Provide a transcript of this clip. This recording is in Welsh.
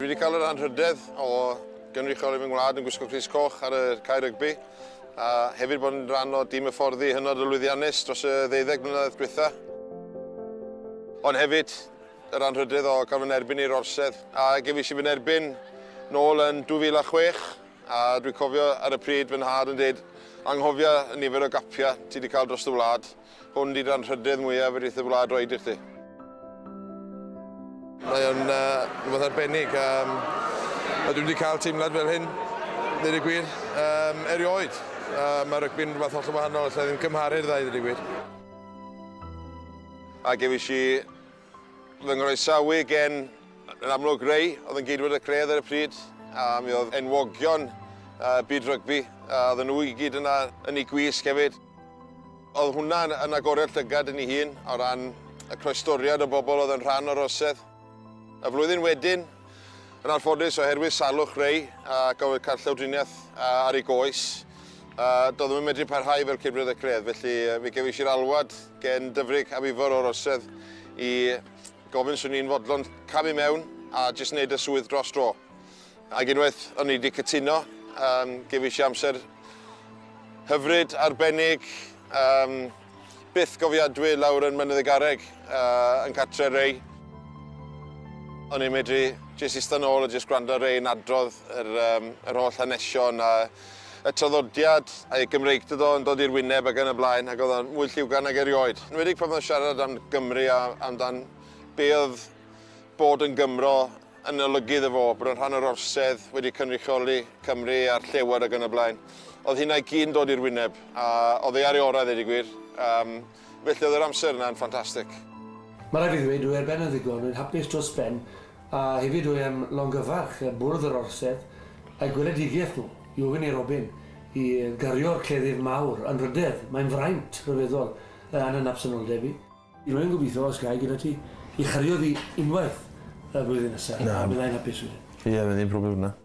Dwi wedi cael yr anrhydedd o gynrychioli fy ngwlad yn gwisgo crys coch ar y cae rygbi, a hefyd bod yn rhan o dîm hyfforddi hynod o lwyddiannus dros y ddeuddeg mlynedd dwytha. Ond hefyd, yr anrhydedd o gael fy nerbyn i'r Orsedd. A gefais i fy nerbyn nôl yn 2006, a dwi'n cofio ar y pryd fy nhad yn dweud, anghofia y nifer o gapiau ti wedi cael dros y wlad. Hwn 'di'r anrhydedd mwyaf fedrith y wlad roid i chdi. Mae o'n uh, rhywbeth arbennig. Um, a dwi wedi cael teimlad fel hyn, dweud y gwir, um, erioed. Uh, mae rygbi'n rhywbeth hollol wahanol, allai ddim cymharu'r ddau, dweud y gwir. A gefais i fy nghroesawu gen, yn amlwg, Ray, oedd yn geidwad y Cledd ar y pryd, a mi oedd enwogion uh, byd rygbi, a oedden nhw i gyd yna yn ei gwisg hefyd. Oedd hwnna yn, yn agoriad llygad yn ei hun o ran y croestoriad o bobl oedd yn rhan o'r orsedd. Y flwyddyn wedyn, yn anffodus oherwydd salwch Ray ac oedd cael llawdriniaeth ar ei goes, doedd ddim yn medru parhau fel Ceidwad y Cledd, felly fe gefais i'r alwad gen Dyfrig ab Ifor o'r orsedd i gofyn swn i'n fodlon camu mewn a jyst wneud y swydd dros dro. Ac unwaith o'n i wedi cytuno, um, gefais i amser hyfryd, arbennig, um, byth gofiadwy lawr yn Mynydd y Garreg, uh, yn cartre Ray. O'n i'n medru jyst eistedd nôl a jyst gwrando ar Ray yn adrodd yr, um, yr holl hanesion a y traddodiad a'i Gymreictod o yn dod i'r wyneb ac yn y blaen, ac oedd o'n mwy lliwgar nag erioed. Yn enwedig pan oedd o'n siarad am Gymru a amdan be oedd bod yn Gymro yn olygu iddo fo, bod yn rhan o'r orsedd, wedi cynrychioli Cymru a'r Llewod ac yn y blaen. Oedd hynna i gyd yn dod i'r wyneb, a oedd ei ar ei orau, ddeud y gwir. Um, felly oedd yr amser yna'n ffantastig. Mae rhaid fi ddweud, dwi ar ben yn ddigon, rwy'n hapus dros ben, a hefyd dwi am longyfarch bwrdd yr Orsedd a'u gweledigaeth nhw i ofyn i Robin i gario'r cleddyf mawr, anrhydedd, mae'n fraint rhyfeddol yn yn absenoldeb i. Rwy'n gobeithio os ga i gyda ti i chario fi unwaith y flwyddyn nesa. Na. Byddai'n hapus wedyn. Ie, fydd ddim problem hwnna.